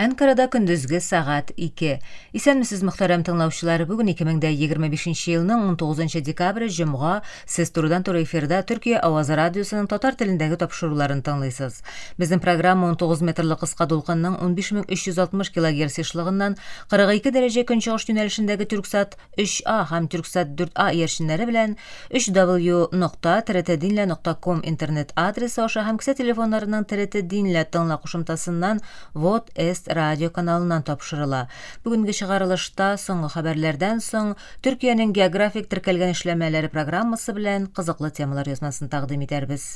Әнкарада көндезге сәгать 2. Исәнмесез, мөхтәрәм тыңлаучылар. Бүген 2025 елның 19 декабре, җомга. Сез турыдан-туры эфирда Төркия авазы радиосының татар телендәге тапшыруларын тыңлыйсыз. Безнең программа 19 метрлы кыска дулкынның 15360 килогерц ешлыгыннан 42 дәрәҗә көнчыгыш юнәлешендәге Түрксат 3А һәм Түрксат 4А иярченнәре белән 3w.trtdinle.com интернет адресы аша һәм кесә телефоннарының TRT Dinle тыңла кушымтасыннан Вот Эст радио каналыннан тапшырыла. Бүгенге чыгарылышта соңгы хәбәрләрдән соң Төркиянең географик теркәлгән эшләмәләре программасы белән кызыклы темалар язмасын тәкъдим итәрбез.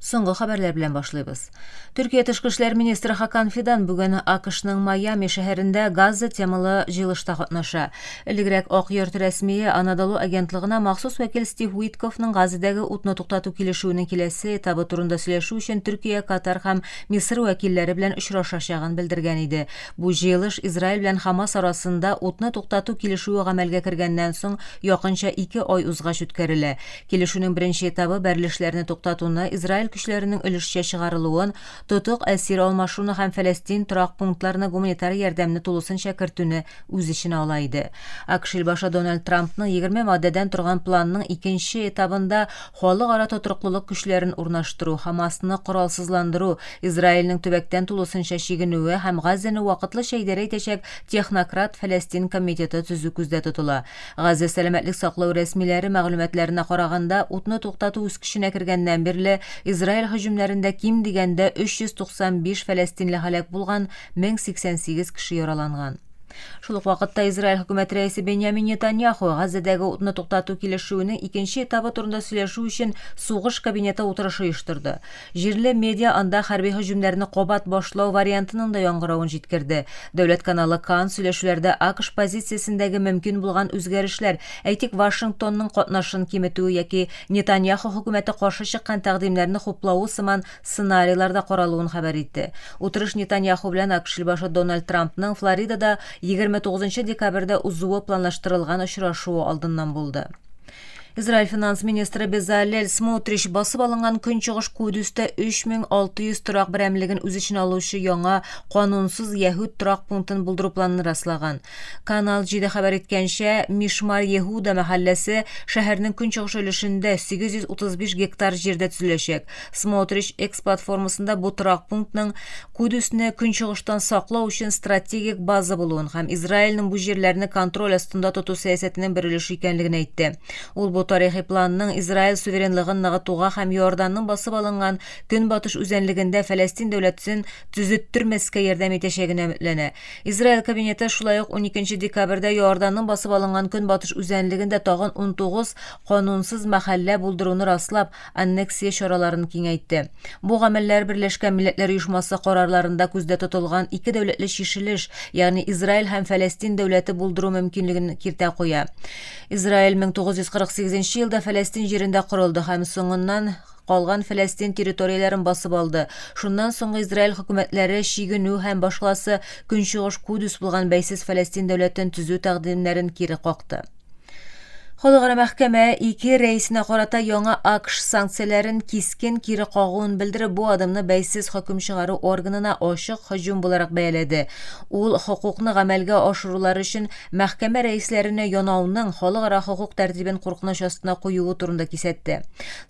Соңгы хәбәрләр белән башлыйбыз. Төркия тышкы эшләр министры Хакан Фидан бүген АКШның Майами шәһәрендә Газа темалы җыелышта катнаша. Элегрәк Ак йорт рәсмие Анадолу агентлыгына махсус вәкил Стив Уитковның Газадәге утны туктату килешүенең киләсе этабы турында сөйләшү өчен Төркия, Катар һәм Мисыр вәкилләре белән очрашачагын белдергән иде. Бу җыелыш Израиль белән Хамас арасында утны туктату килешүе гамәлгә кергәннән соң якынча ике ай узгач үткәрелә. Килешүнең беренче этабы бәрелешләрне туктатуны, Израиль көчләренең өлешчә чыгарылуын, тотык әсир алмашуны һәм Фәләстин торак пунктларына гуманитар ярдәмне тулысынча кертүне үз эченә ала иде. АКШ илбашы Дональд Трампның 20 маддәдән торган планның икенче этабында халыкара тотрыклылык көчләрен урнаштыру, Хамасны коралсызландыру, Израильнең төбәктән тулысынча чигенүе һәм Газзәне вакытлыча идарә итәчәк технократ Фәләстин комитеты төзү күздә тотыла. Газзә сәламәтлек саклау рәсмиләре мәгълүматларына караганда, утны туктату үз көченә кергәннән бирле Израиль һөҗүмнәрендә ким дигәндә 395 фәләстинле һәлак булган, 1088 кеше яраланган. Шул ук вакытта Израиль хөкүмәте рәисе Беньямин Нетаньяху Газзәдәге утны туктату килешүенең икенче этабы турында сөйләшү өчен сугыш кабинеты утырышы оештырды. Җирле медиа анда хәрби һөҗүмнәрне кабат башлау вариантының да яңгыравын җиткерде. Дәүләт каналы Кан сөйләшүләрдә АКШ позициясендәге мөмкин булган үзгәрешләр, әйтик, Вашингтонның катнашын киметүе яки Нетаньяху хөкүмәте каршы чыккан тәкъдимнәрне хуплавы сыман сценарийлар да каралуын хәбәр итте. Утырыш Нетаньяху белән АКШ илбашы Дональд Трампның Флоридада 29 декабрьдә узуы планлаштырылган очрашуы алдыннан булды. Израиль финанс министры Безалель Смотрич басып алынган Көнчыгыш Кудүстә 3600 торак берәмлеген үз эченә алучы яңа канунсыз яһүд торак пунктын булдыру планын раслаган. Канал 7 хәбәр иткәнчә, Мишмар Ехуда мәхәлләсе шәһәрнең көнчыгыш өлешендә 835 гектар җирдә төзеләчәк. Смотрич X платформасында бу торак пунктның Кудүсне көнчыгыштан саклау өчен стратегик база булуын һәм Израильнең бу җирләрне контроль астында тоту сәясәтенең бер өлеше икәнлеген әйтте. Ул бу тарихи планның Израиль суверенлыгын ныгытуга һәм Иорданның басып алынган Көнбатыш үзәнлегендә Фәләстин дәүләтен төзеттермәскә ярдәм итәчәгенә өметләнә. Израиль кабинеты шулай ук 12 декабрьдә Иорданның басып алынган Көнбатыш үзәнлегендә тагын 19 канунсыз мәхәллә булдыруны раслап, аннексия чараларын киңәйтте. Бу гамәлләр Берләшкән Милләтләр Оешмасы карарларында күздә тотылган ике дәүләтле чишелеш, ягъни Израиль һәм Фәләстин дәүләте булдыру мөмкинлеген киртә куя. Израиль 1948 елда Фәләстин җирендә корылды һәм соңыннан калган Фәләстин территорияләрен басып алды. Шуннан соңгы Израиль хөкүмәтләре чигенү һәм башкаласы Көнчыгыш Кудүс булган бәйсез Фәләстин дәүләтен төзү тәкъдимнәрен кире какты. Халыкара мәхкәмә ике рәисенә карата яңа АКШ санкцияләрен кискен кире кагуын белдереп, бу адымны бәйсез хөкем чыгару органына ачык һөҗүм буларак бәяләде. Ул хокукны гамәлгә ашырулар өчен мәхкәмә рәисләренә янауның халыкара хокук тәртибен куркыныч астына куюы турында кисәтте.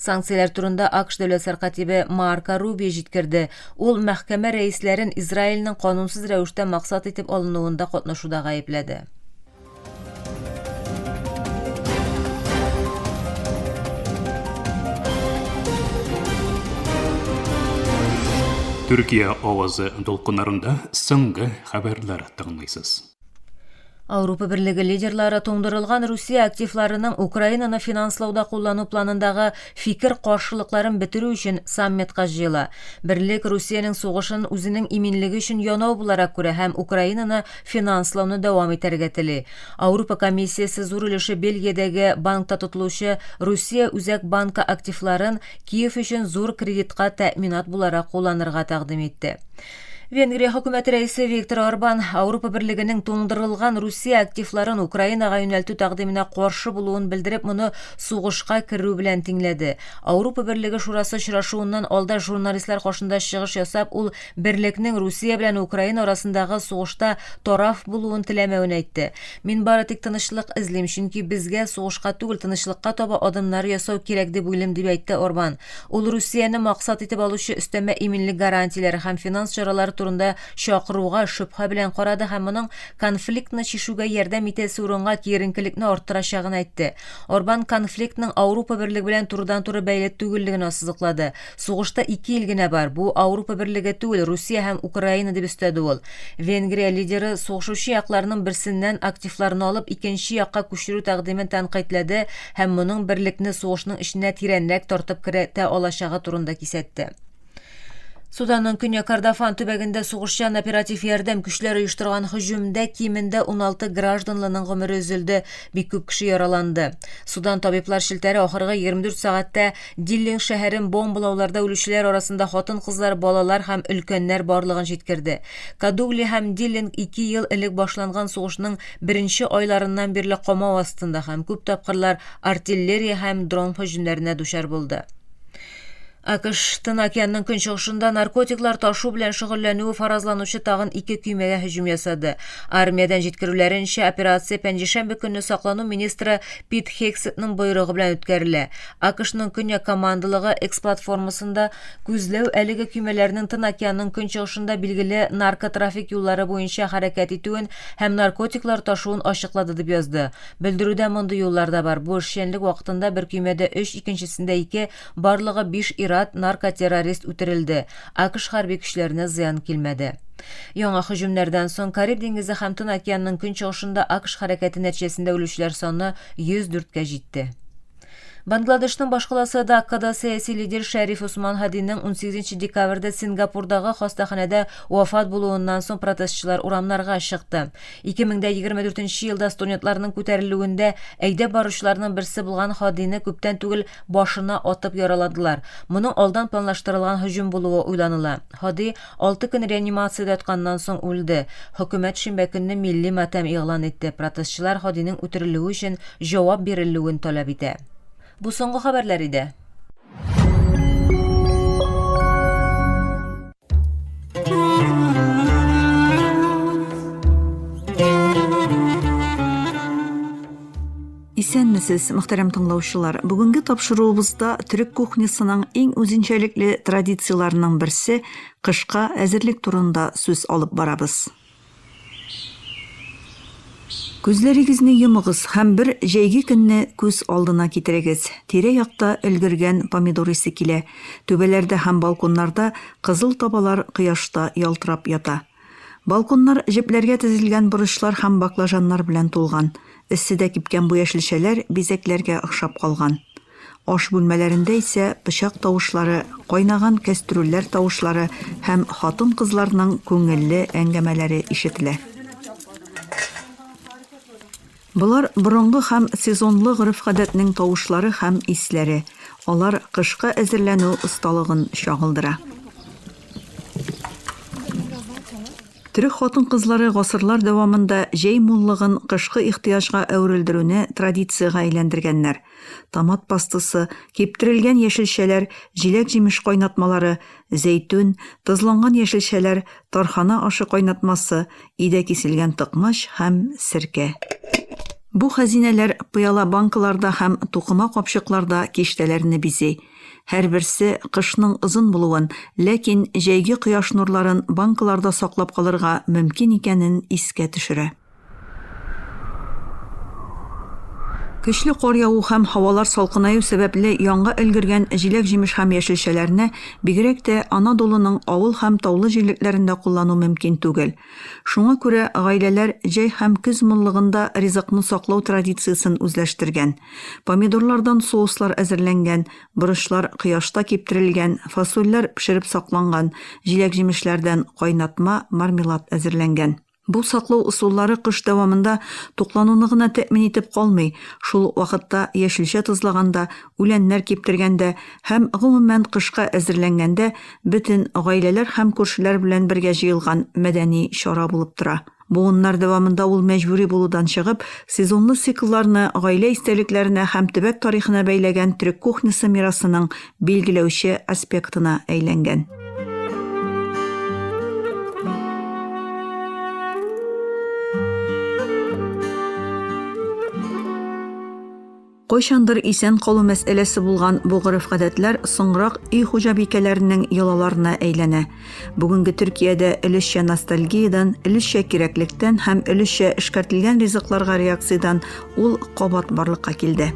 Санкцияләр турында АКШ дәүләт сәркатибе Марко Рубио җиткерде. Ул мәхкәмә рәисләрен Израильнең канунсыз рәвештә максат итеп алынуында катнашуда гаепләде. Төркия авазы дулкыннарында соңгы хәбәрләр тыңлыйсыз. Ауропа Берлеге лидерлары туңдырылган Русия активларының Украинаны финанслауда куллану планындагы фикер каршылыкларын бетерү өчен саммитка җыела. Берлек Русиянең сугышын үзенең иминлеге өчен янау буларак күрә һәм Украинаны финанслауны дәвам итәргә тели. Ауропа комиссиясе зур өлеше Бельгиядәге банкта тотылучы Русия Үзәк банкы активларын Киев өчен зур кредитка тәэминат буларак кулланырга тәкъдим итте. Венгрия хөкүмәте рәисе Виктор Орбан Ауропа Берлегенең туңдырылган Русия активларын Украинага юнәлтү тәкъдименә каршы булуын белдереп, моны сугышка керү белән тиңләде. Ауропа Берлеге шурасы очрашуыннан алда журналистлар каршында чыгыш ясап, ул берлекнең Русия белән Украина арасындагы сугышта тараф булуын теләмәвен әйтте. Мин бары тик тынычлык эзлим, чөнки безгә сугышка түгел, тынычлыкка таба адымнар ясау кирәк дип уйлыйм, дип әйтте Орбан. Ул Русияне максат итеп алучы өстәмә иминлек гарантияләре һәм финанс чаралары турында чакыруга шөбһә белән карады һәм моның конфликтны чишүгә ярдәм итәсе урынга киеренкелекне арттырачагын әйтте. Орбан конфликтның Ауропа Берлеге белән турыдан-туры бәйле түгеллеген ассызыклады. Сугышта ике ил генә бар, бу Ауропа Берлеге түгел, Русия һәм Украина, дип өстәде ул. Венгрия лидеры сугышучы якларның берсеннән активларны алып икенче якка күчерү тәкъдимен тәнкыйтьләде һәм моның берлекне сугышның эченә тирәнрәк тартып керәтә алачагы турында кисәтте. Суданның Көньяк Кордофан төбәгендә сугышчан оператив ярдәм көчләре оештырган һөҗүмдә кимендә 16 гражданлының гомере өзелде, бик күп кеше яраланды. Судан табиблар челтәре ахыргы 24 сәгатьтә Диллинг шәһәрен бомбалауларда үлүчеләр арасында хатын-кызлар, балалар һәм өлкәннәр барлыгын җиткерде. Кадугли һәм Диллинг ике ел элек башланган сугышның беренче айларыннан бирле камау астында һәм күп тапкырлар артиллерия һәм дрон һөҗүмнәренә дучар булды. АКШ Тын океанның көнчыгышында наркотиклар ташу белән шөгыльләнүе фаразланучы тагын ике көймәгә һөҗүм ясады. Армиядән җиткерүләренчә, операция пәнҗешәмбе көнне саклану министры Пит Хегсетның боерыгы белән үткәрелә. АКШның Көньяк командалыгы X платформасында Күзләү әлеге көймәләрнең Тын океанның көнчыгышында билгеле наркотрафик юллары буенча хәрәкәт итүен һәм наркотиклар ташуын ачыклады, дип язды. Белдерүдә мондый юллар да бар, бу эшчәнлек вакытында бер көймәдә өч, икенчесендә ике, барлыгы биш ир-ат наркотеррорист үтерелде. АКШ хәрби көчләренә зыян килмәде. Яңа һөҗүмнәрдән соң Кариб диңгезе һәм Тын океанның көнчыгышында АКШ хәрәкәте нәтиҗәсендә үлүчеләр саны 104 кә җитте. Бангладешның башкаласы Даккада сәяси лидер Шәриф Усман Һадиның 18 декабрьдә Сингапурдагы хастаханәдә вафат булуыннан соң протестчылар урамнарга чыкты. 2024 елда студентларның күтәрелүендә әйдәп баручыларның берсе булган Һадины күптән түгел башына атып яраладылар. Моның алдан планлаштырылган һөҗүм булуы уйланыла. Һади алты көн реанимациядә ятканнан соң үлде. Хөкүмәт шимбә көнне милли матәм игълан итте. Протестчылар Һадиның үтерелүе өчен җавап бирелүен таләп итә. Бу соңгы хәбәрләр иде. Исәнмесез, мөхтәрәм тыңлаучылар. Бүгенге тапшыруыбызда төрек кухнясының иң үзенчәлекле традицияләренең берсе кышка әзерлек турында сүз алып барабыз. Күзләрегезне йомыгыз һәм бер җәйге көнне күз алдына китерегез. Тирә-якта өлгергән помидор исе килә. Түбәләрдә һәм балконнарда кызыл табалар кояшта ялтырап ята. Балконнар җепләргә тезелгән борычлар һәм баклажаннар белән тулган. Эсседә кипкән бу яшелчәләр бизәкләргә охшап калган. Аш бүлмәләрендә исә пычак тавышлары, кайнаган кәстрүлләр тавышлары һәм хатын-кызларның күңелле әңгәмәләре ишетелә. Болар борынгы һәм сезонлы гореф-гадәтнең тавышлары һәм исләре, алар кышка әзерләнү осталыгын чагылдыра. Төрек хатын-кызлары гасырлар дәвамында җәй муллыгын кышкы ихтыяҗга әверелдерүне традициягә әйләндергәннәр. Томат пастасы, киптерелгән яшелчәләр, җиләк-җимеш кайнатмалары, зәйтүн, тозланган яшелчәләр, тархана ашы кайнатмасы, өйдә киселгән токмач һәм серкә. Бу хәзинәләр пыяла банкаларда һәм тукыма капчыкларда киштәләрне бизи. Һәрберсе кышның озын булуын, ләкин җәйге кояш нурларын банкаларда саклап калырга мөмкин икәнен искә төшерә. Көчле кар яву һәм һавалар салкынаю сәбәпле яңа өлгергән җиләк-җимеш һәм яшелчәләрне бигрәк тә Анадолуның авыл һәм таулы җирлекләрендә куллану мөмкин түгел. Шуңа күрә гаиләләр җәй һәм көз муллыгында ризыкны саклау традициясен үзләштергән. Помидорлардан соуслар әзерләнгән, борычлар кояшта киптерелгән, фасольләр пешереп сакланган, җиләк-җимешләрдән кайнатма, мармелад әзерләнгән. Бу саклау ысуллары кыш дәвамында туклануны гына тәэмин итеп калмый, шул ук вакытта яшелчә тозлаганда, үләннәр киптергәндә һәм, гомумән, кышка әзерләнгәндә бөтен гаиләләр һәм күршеләр белән бергә җыелган мәдәни чара булып тора. Буыннар дәвамында ул мәҗбүри булудан чыгып, сезонлы циклларны гаилә истәлекләренә һәм төбәк тарихына бәйләгән төрек кухнясы мирасының билгеләүче аспектына әйләнгән. Кайчандыр исән калу мәсьәләсе булган бу гореф-гадәтләр соңрак өй хуҗабикәләренең йолаларына әйләнә. Бүгенге Төркиядә өлешчә ностальгиядән, өлешчә кирәклектән һәм өлешчә эшкәртелгән ризыкларга реакциядән ул кабат барлыкка килде.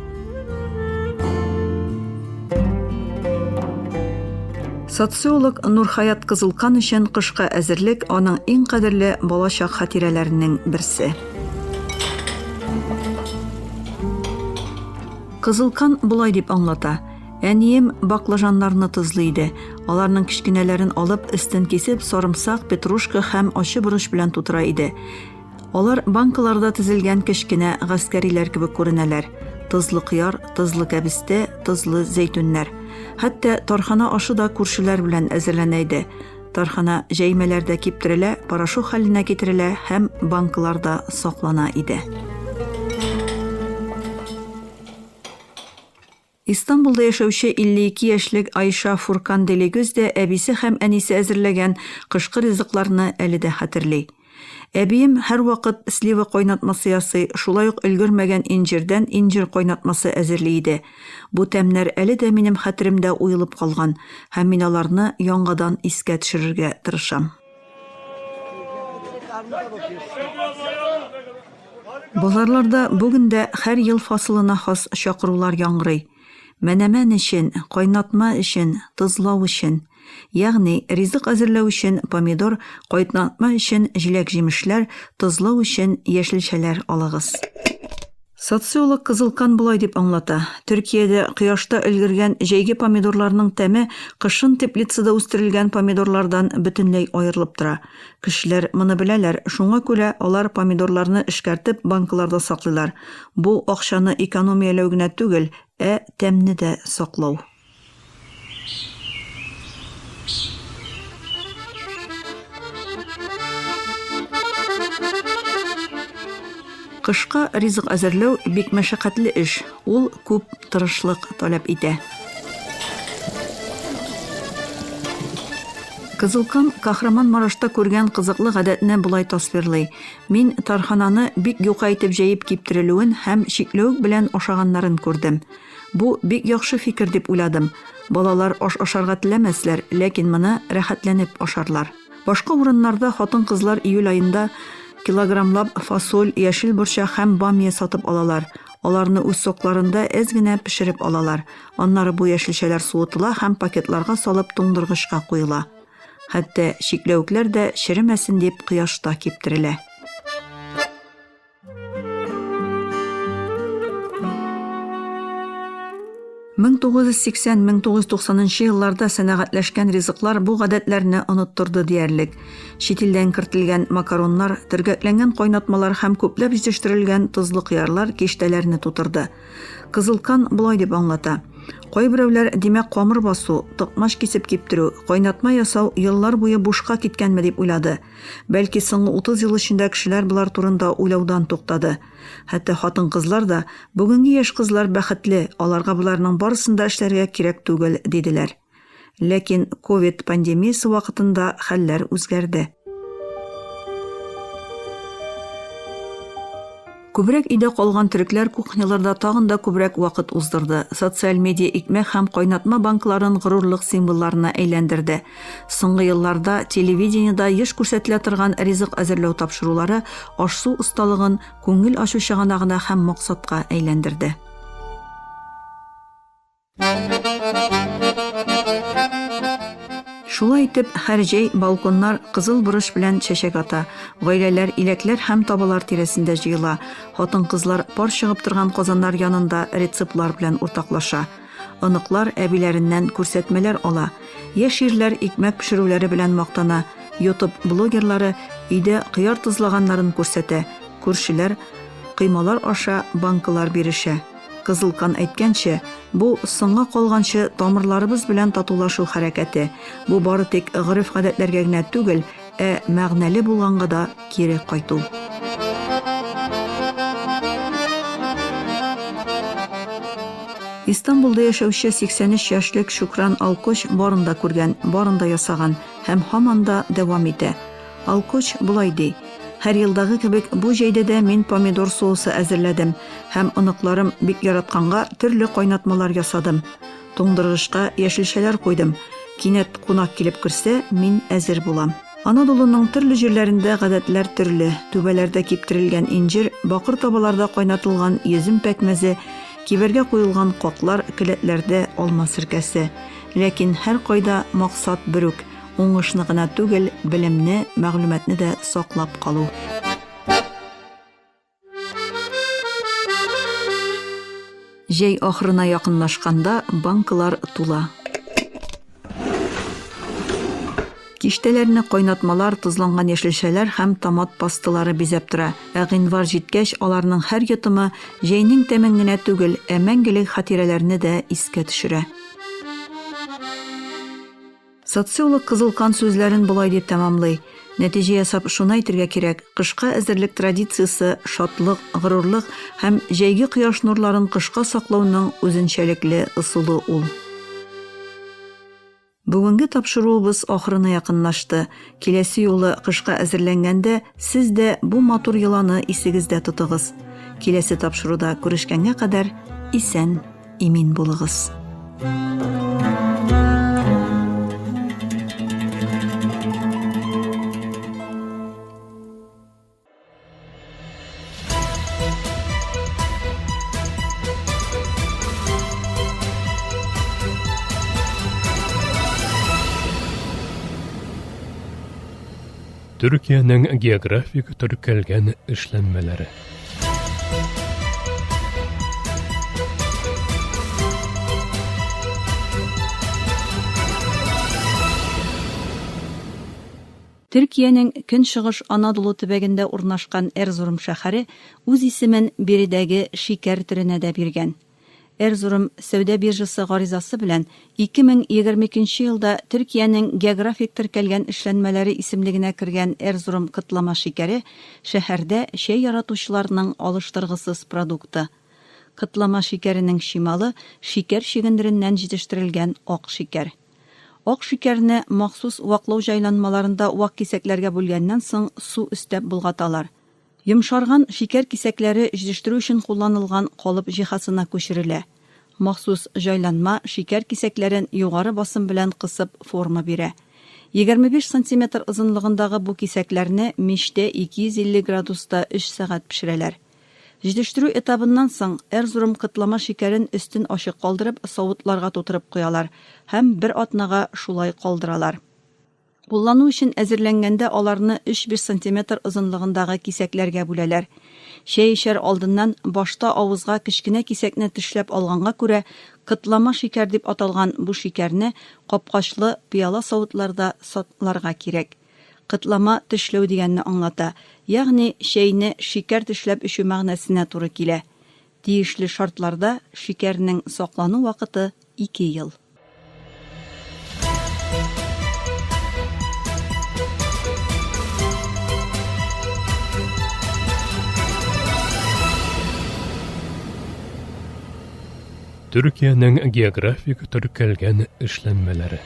Социолог Нурхаят Кызылкан өчен кышка әзерлек аның иң кадерле балачак хатирәләренең берсе. Кызылкан болай дип аңлата: Әнием баклажаннарны тозлый иде. Аларның кечкенәләрен алып, өстен кисеп, сарымсак, петрушка һәм ачы борыч белән тутыра иде. Алар банкаларда тезелгән кечкенә гаскәриләр кебек күренәләр. Тозлы кыяр, тозлы кәбестә, тозлы зәйтүннәр. Хәтта тархана ашы да күршеләр белән әзерләнә иде. Тархана җәймәләрдә киптерелә, порошок хәленә китерелә һәм банкаларда саклана иде. Истанбулда яшәүче 52 яшьлек Айша Фуркан Делегөз дә әбисе һәм әнисе әзерләгән кышкы ризыкларны әле дә хәтерли. Әбием һәрвакыт слива кайнатмасы ясый, шулай ук өлгермәгән инҗирдән инҗир кайнатмасы әзерли иде. Бу тәмнәр әле дә минем хәтеремдә уелып калган, һәм мин аларны яңадан искә төшерергә тырышам. Базарларда бүген дә һәр ел фасылына хас чакырулар яңгырый. Мәнәмән өчен, кайнатма өчен, тозлау өчен. Ягъни, ризык әзерләү өчен помидор, кайнатма өчен җиләк-җимешләр, тозлау өчен яшелчәләр алыгыз. Социолог Кызылкан болай дип аңлата, Төркиядә кояшта өлгергән җәйге помидорларның тәме кышын теплицада үстерелгән помидорлардан бөтенләй аерылып тора. Кешеләр моны беләләр, шуңа күрә алар помидорларны эшкәртеп банкаларда саклыйлар. Бу акчаны экономияләү генә түгел, ә тәмне дә саклау. Кышка ризык әзерләү бик мәшәкатьле эш, ул күп тырышлык таләп итә. Кызылкам Кахраман-Марашта күргән кызыклы гадәтне болай тасвирлый, Мин тархананы бик юка итеп җәеп киптерелүен һәм чикләвек белән ашаганнарын күрдем. Бу бик яхшы фикер дип уйладым. Балалар аш ашарга теләмәсләр, ләкин моны рәхәтләнеп ашарлар. Башка урыннарда хатын-кызлар июль аенда килограммлап фасоль, яшел борчак һәм бамия сатып алалар. Аларны үз сокларында әз генә пешереп алалар. Аннары бу яшелчәләр суытыла һәм пакетларга салып туңдыргычка куела. Хәтта чикләвекләр дә черемәсен дип кояшта киптерелә. 1980-1990 елларда сәнәгатьләшкән ризыклар бу гадәтләрне оныттырды диярлек. Чит илдән кертелгән макароннар, төргәкләнгән кайнатмалар һәм күпләп җитештерелгән тозлы кыярлар киштәләрне тутырды. Кызылкан болай дип аңлата. Кайберәүләр, димәк, камыр басу, токмач кисеп киптерү, кайнатма ясау еллар буе бушка киткәнме дип уйлады. Бәлки соңгы 30 ел эчендә кешеләр болар турында уйлаудан туктады. Хәтта хатын-кызлар да, бүгенге яшь кызлар бәхетле, аларга боларның барысын да эшләргә кирәк түгел, диделәр. Ләкин ковид пандемиясе вакытында хәлләр үзгәрде. Күбрәк өйдә калган төрекләр кухняларда тагын да күбрәк вакыт уздырды, социаль медиа икмәк һәм кайнатма банкларын горурлык символларына әйләндерде. Соңгы елларда телевидениедә еш күрсәтелә торган ризык әзерләү тапшырулары аш-су осталыгын күңел ачу чыганагына һәм максатка әйләндерде. Шулай итеп, һәр җәй балконнар кызыл борыч белән чәчәк ата, гаиләләр иләкләр һәм табалар тирәсендә җыела, хатын-кызлар пар чыгып торган казаннар янында рецептлар белән уртаклаша. Оныклар әбиләреннән күрсәтмәләр ала. Яшь ирләр икмәк пешерүләре белән мактана. Ютуб блогерлары Өйдә кыяр тозлаганнарын күрсәтә, күршеләр коймалар аша банкалар бирешә. Кызыл кан әйткәнчә, бу, соңга калганчы тамырларыбыз белән татулашу хәрәкәте. Бу бары тик гореф-гадәтләргә генә түгел, ә мәгънәле булганга да кире кайту. Истанбулда яшәүче 83 яшьлек Шукран Алкоч барын да күргән, барын да ясаган һәм һаман да дәвам итә. Алкоч болай ди, Һәр елдагы кебек, бу җәйдә дә мин помидор соусы әзерләдем һәм оныкларым бик яратканга төрле кайнатмалар ясадым. Туңдыргычка яшелчәләр куйдым. Кинәт кунак килеп керсә, мин әзер булам. Анадолуның төрле җирләрендә гадәтләр төрле. Түбәләрдә киптерелгән инҗир, бакыр табаларда кайнатылган йөзем пәкмәзе, кибәргә куелган каклар, келәтләрдә алма серкәсе. Ләкин һәркайда максат бер үк, уңышны гына түгел, белемне, мәгълүматны да саклап калу. Җәй ахырына якынлашканда банкалар тула. Киштәләрне кайнатмалар, тозланган яшелчәләр һәм томат пасталары бизәп тора. Ә гыйнвар җиткәч, аларның һәр йотымы җәйнең тәмен генә түгел, ә мәңгелек хатирәләрне дә искә төшерә. Социолог Кызыл кан сүзләрен болай дип тәмамлый, Нәтиҗә ясап шуны әйтергә кирәк, кышка әзерлек традициясе, шатлык, горурлык һәм җәйге кояш нурларын кышка саклауның үзенчәлекле ысулы ул. Бүгенге тапшыруыбыз ахырына якынлашты. Киләсе юлы кышка әзерләнгәндә сез дә бу матур йоланы исегездә тотыгыз. Киләсе тапшыруда күрешкәнгә кадәр исән! Имин булыгыз. Төркиянең географик теркәлгән эшләнмәләре. Төркиянең Көнчыгыш Анадолу төбәгендә урнашкан Эрзурум шәһәре үз исемен биредәге шикәр төренә дә биргән. Эрзурум сәүдә биржасы гаризасы белән 2022 нче елда Төркиянең географик теркәлгән эшләнмәләре исемлегенә кергән Эрзурум кытлама шикәре шәһәрдә чәй яратучыларның алыштыргысыз продукты. Кытлама шикәренең чималы шикәр чөгендереннән җитештерелгән ак шикәр. Ак шикәрне махсус ваклау җайланмаларында вак кисәкләргә бүлгәннән соң су өстәп болгаталар. Йомшарган шикәр кисәкләре җитештерү өчен кулланылган калып җиһазына күчерелә. Махсус җайланма шикәр кисәкләрен югары басым белән кысып форма бирә. 25 сантиметр озынлыгындагы бу кисәкләрне мичтә 250 градуста өч сәгать пешерәләр. Җитештерү этабыннан соң, Эрзурум кытлама шикәрен өстен ачык калдырып, савытларга тутырып куялар һәм бер атнага шулай калдыралар. Куллану өчен әзерләнгәндә аларны өч-биш сантиметр озынлыгындагы кисәкләргә бүләләр. Чәй эчәр алдыннан башта авызга кечкенә кисәкне тешләп алганга күрә, кытлама шикәр дип аталган бу шикәрне капкачлы пыяла савытларда сакларга кирәк. Кытлама тешләү дигәнне аңлата, ягъни чәйне шикәр тешләп эчү мәгънәсенә туры килә. Тиешле шартларда шикәрнең саклану вакыты ике ел. Төркиянең географик теркәлгән эшләнмәләре.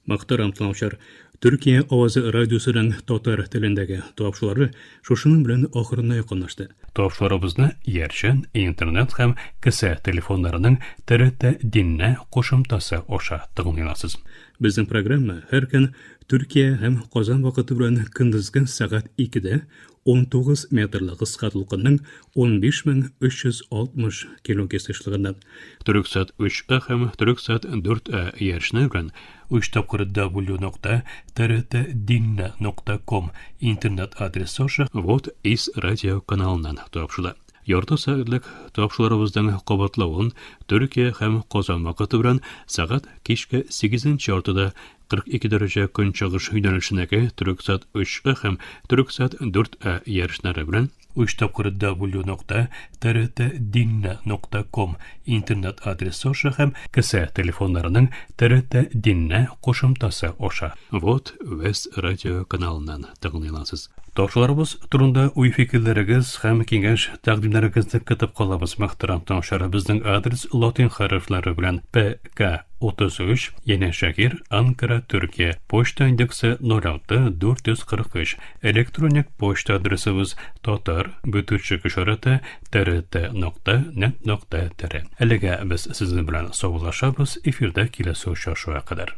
Мөхтәрәм тыңлаучылар, Төркия авазы радиосының татар телендәге тапшырулары шушының белән ахырына якынлашты. Тапшыруларыбызны иярчен, интернет һәм кесә телефоннарының ТРТ Динне кушымтасы аша тыңлый аласыз. Безнең программа һәр көн Төркия һәм Казан вакыты белән көндезге сәгать 2-дә 19 метрлы кыска дулкынның 15360 килогерц ешлыгыннан Төрексат 3А һәм Төрексат 4А иярчене белән 3 тапкыр w нокта trtdinna.com интернет адресы аша Вот из радио каналыннан тапшыла. Ярты сәгатьлек тапшыруларыбызның кабатлавын Төркия һәм Казан вакыты белән сәгать кичке 8 яртыда 42 дәрәҗә көнчыгыш юнәлешендәге Төрексат 3А һәм Төрексат 4А иярченнәре белән 3 тапкыр w нокта trtdinna.com интернет адресы аша һәм кесә телефоннарының TRT Dinna кушымтасы аша Вот Вест радио каналыннан тыңлый аласыз. Тапшыруларыбыз турында уй-фикерләрегез һәм киңәш-тәкъдимнәрегезне көтеп калабыз, мөхтәрәм тыңлаучылар. Безнең адрес латин хәрефләре белән P K 33, Янәшәһир, Анкара, Төркия. Почта индексы 06 443. Электроник почта адресыбыз татар бөтүчек ишарәте trt.net.tr. Әлегә без сезнең белән саубуллашабыз, эфирдә киләсе очрашуга кадәр.